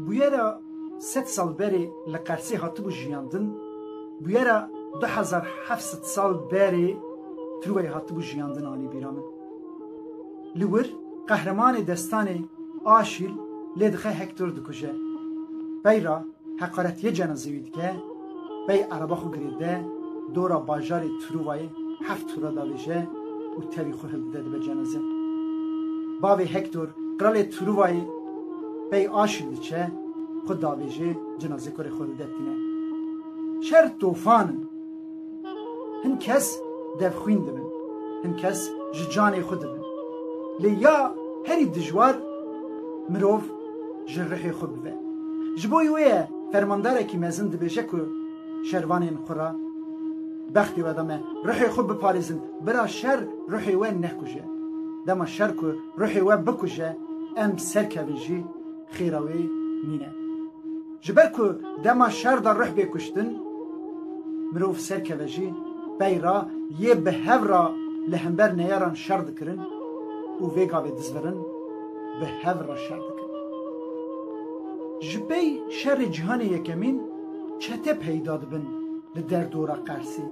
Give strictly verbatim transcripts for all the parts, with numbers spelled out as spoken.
Bûyera sed sal berê li Qersê hatibû jiyandin, bûyera du hezar heft sed sal berê Trûvayê hatibû jiyandin anî bîra min. Li wir qehremanê destanê Aşîl lê dixe Hektor dikuje. Peyra heqaretiyê cenazê wî dike, pey ereba xwe girêde, dora bajarê Trûvayê heft hûra davêje û tevî xwe hildide dibe cenaze. Bavê Hektor, qiralê Trûvayê, pey Aşîl diçe, xwe davêje, cenaze kurê xwe hildide tîne. Şer tofan in. Hin kes devxwîn dibin, hin kes ji canê xwe dibin. Lê ya herî dijwar mirov ji ruhê xwe bive. Ji bo wê ye fermandarekî mezin dibêje ku şervanên xwe re bextê we de me, ruhê xwe biparêzin, bira şer ruhê we nekuje. Dema şer ku ruhê we bikuje, em serkevin jî xêra wê nîne. Ji ber ku dema şer de ruh bê kuştin, mirov serkeve jî, pey re yê bi hev re li hember neyaran şer dikirin û vê gavê dizvirin, bi hev re şer dikin. Ji pey şerê cîhanê yekemîn çete peyda dibin li derdora Qersê.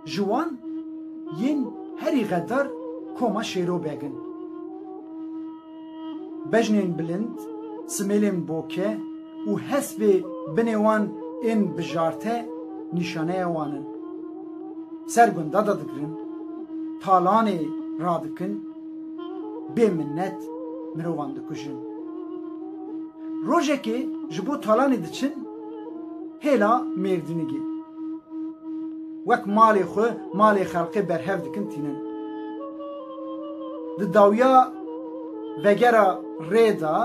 Ji wan yên herî xedar koma Şêrobeg in. Bejnên bilind, simêlên boke û hespê binê wan ên bijarte nîşaneya wan in. Ser gunda de digirin, talanê radikin, bê minnet mirovan dikujin. Rojekê ji bo talanê diçin hêla Mêrdînigê. Wek malê xwe, malê xelkê berhev dikin tînin. Di dawiya vegera rê de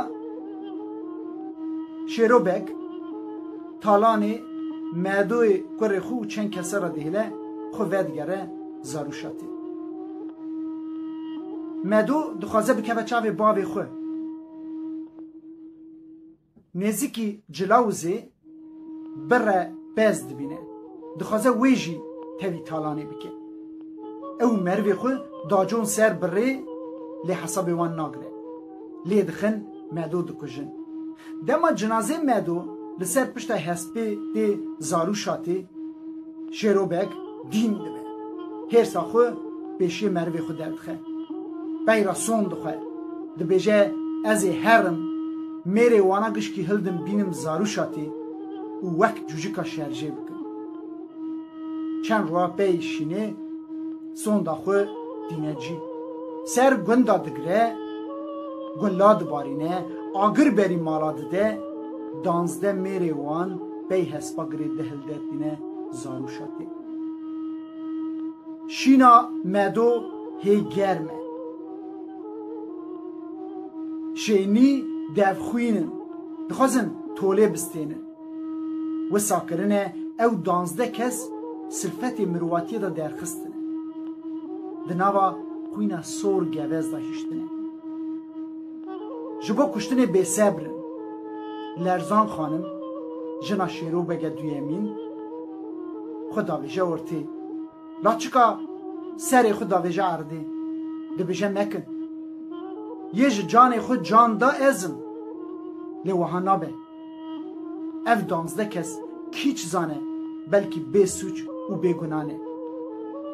Şêrobek talanê Medoyê kurê xwe û çend kese re dihêle xwe vedigere Zarûşatê. Medo dixwaze bikeve çavê bavê xwe. Nêzîkî Cilawizê bire pez dibîne. Dixwaze wê jî tevî talanê bike. Ew û merivê xwe dacon ser birê, lê hesabê wan nagire. Lê dixin, Medo dikujin. Dema cinazê Medo li ser pişta hespê tê Zarûşatê, Şêrobek dîn dibe. Hêrsa xwe pêşiyê merivê xwe derdixe. Peyra son dixwe. Dibêje, ez ê herim, mêrê wana gişkî hildim bînim Zarûşatê û wek cûcika şerjê bikim. Çend roja pey şînê sonda xwe tîne cî. Ser gunda digire, gula dibarîne, agir berî mala dide, danzdeh mêrê wan pey hespa girê dihilde tîne Zarûşatê. Şîna Medo hê germ e. Şênî devxwîn in. Dixwazin tolê bistênin. Wisa kirine ew danzdeh kes silfetê mirovatiyê de derxistine. Di nava xwîna sor gevez de hiştine. Ji bo kuştinê bêsebr in. Lerzan xanim, jina Şêrobege duyemîn, xwe davêje ortê. Laçika serê xwe davêje erdê. Dibêje, mekin. Yê ji canê xwe can da ez im. Lê wiha nabe. Ev danzdeh kes kî çi zane, belkî bê sûc û bêguna ne.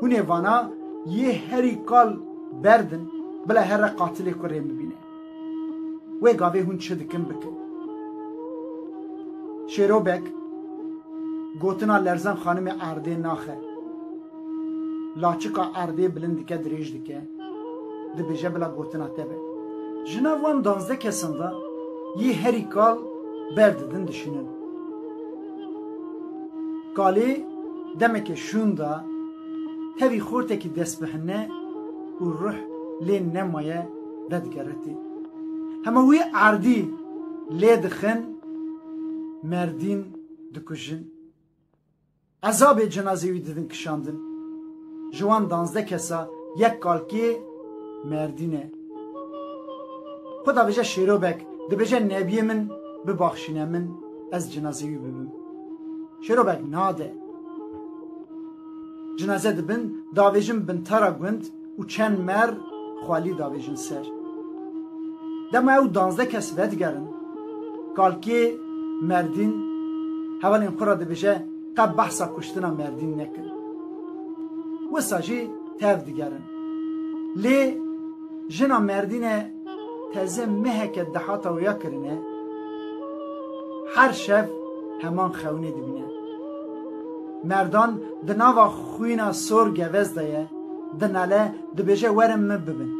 Hûn ê vana yê herî kal berdin, bila here qatilê kurê min bîne. Wê gavê hûn çi dikin bikin. Şêrobek gotina Lerzan xanimê erdê naxe. Laçika erdê bilind dike, dirêj dike. Dibêje, bila gotina te be. Ji nav wan danzdeh kesan de yê herî kal berdidin, dişînin. Kalê demeke şûn de tevî xortekî dest bi hine û ruh lê nemaye vedigeretê. Hema wî erdî lê dixin, Merdîn dikujin. Ezabê cinazê wî didin kişandin. Ji wan danzdeh kesa yek kalkê Merdîn e. Xwe davêje Şêrobek, dibêje, nebiyê min bibaxşîne min, ez cinazê wî bibim. Şêrobek nade. Cinaze dibin, davêjin bin tara gund û çend mer xwelî davêjin ser. Dema ew danzdeh kes vedigerin, Kalkê Merdîn hevalên xwe re dibêje, qe behsa kuştina Merdîn nekin. Wisa jî tev digerin. Lê jina Merdîne teze meheke dehata wê ya kirine, her şev heman xewnê dibîne. Merdan di nava xwîna sor gevez de ye, dinale, dibêje, werin min bibin.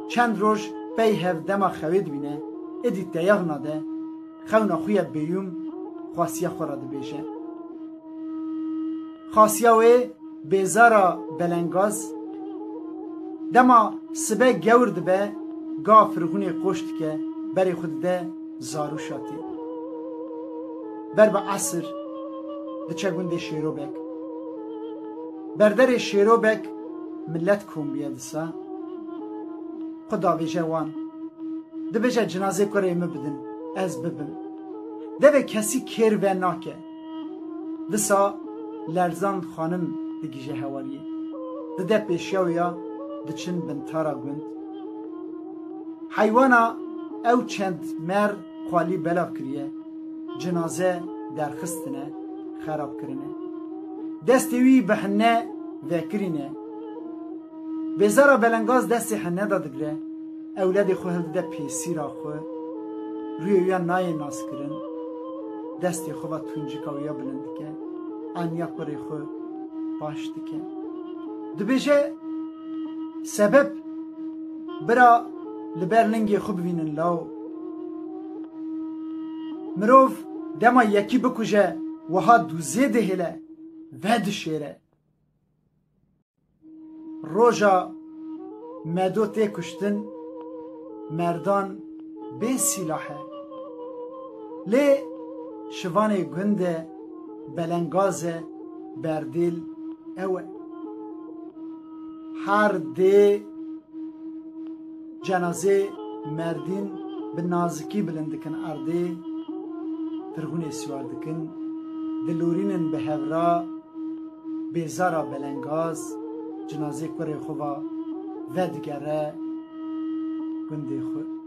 Çend roj pey hev dema xewê dibîne, êdî teyax nade, xewna xwe ya bêyûm xwasiya xwe re dibêje. Xasiya wê Bêzara Belengaz, dema sibe gewr dibe, ga firxûnê qoş dike, berê xwe dide Zarûşatê. Ber bi esir diçe gundê Şêrobek. Berderê Şêrobek millet kom bûye disa. Xwe davêje wan. Dibêje, cinazê kurê min bidin, ez bibim. Devê kesî kêr venake. Disa Lerzan xanim digihîje hewariyê. Dide pêşiya wê ya, diçin bin tara gund. Heywana ew çend mer xwalî belav kiriye, cinaze derxistine, xerab kirine. Destê wî bi hine vekirîne. Bêzara Belengaz destê hine de digre, ewledê xwe hildide pêsîra xwe, rûyê wî ya nayê naskirin, destê xwe ve tuncika wî ya bilind dike, aniya kurê xwe paş dike. Dibêje, sebep bira li ber lingê xwe bivînin law. Mirov dema yekî bikuje, wiha dûzê dihêle, vedişêre. Roja Medo tê kuştin, Merdan bê sîlah e. Lê şivanê gund e, belengaz e, berdêl ew e. Her dê cenazê Merdîn bi nazikî bilind dikin erdê, firxûnê siwar dikin, dilorînin bi hev re, Bêzara Belengaz cinazê kurê xwe ve vedigere gundê xwe.